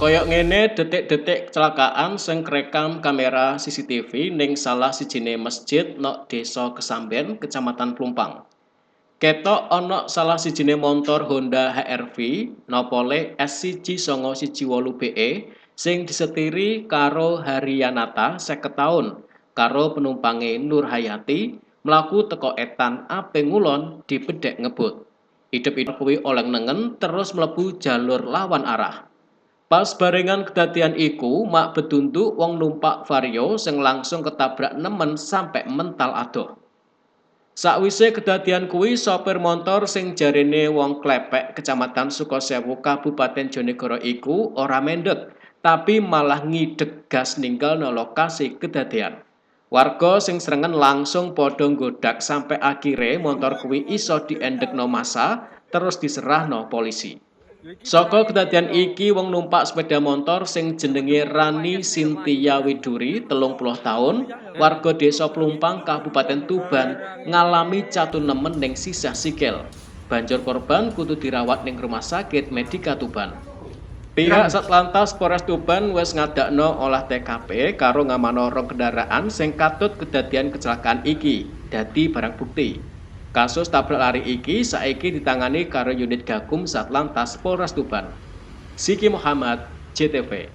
Koyok ngene detik-detik kecelakaan sing kerekam kamera CCTV ning salah sijine masjid nok Desa Kesamben, Kecamatan Plumpang. Ketok ana salah sijine montor Honda HR-V nopole S1918 BE sing disetiri karo Haryanata 50 taun karo penumpange Nur Hayati mlaku teko etan ape ngulon dibedhek ngebut. Idep-idep kuwi oleng nengen terus mlebu jalur lawan arah. Pas barengan kedadian iku, mak bedunduk wong numpak Vario sing langsung ketabrak nemen sampe mental adoh. Sakwise kedadian kuwi, sopir montor sing jarene wong Klepek, Kecamatan Sukosewu, Kabupaten Jonegoro iku ora mendhet, tapi malah ngidek gas ninggalno lokasi kedadian. Warga sing srengen langsung padha nggodak sampe akhire montor kuwi iso diendhekno massa terus diserahno polisi. Saka kedadian iki, wong numpak sepeda motor sing jenenge Rani Sintia Widuri, 30 taun, warga Desa Plumpang, Kabupaten Tuban, ngalami catu nemen ning sisah sikil. Banjur korban kudu dirawat ning Rumah Sakit Medika Tuban. Pihak Satlantas Polres Tuban wis ngadakno olah TKP karo ngamanno rong kendaraan sing katut kedadian kecelakaan iki dadi barang bukti. Kasus tabrak lari iki saiki ditangani karo unit Gakum Satlantas Polres Tuban. Siki Muhammad, JTV.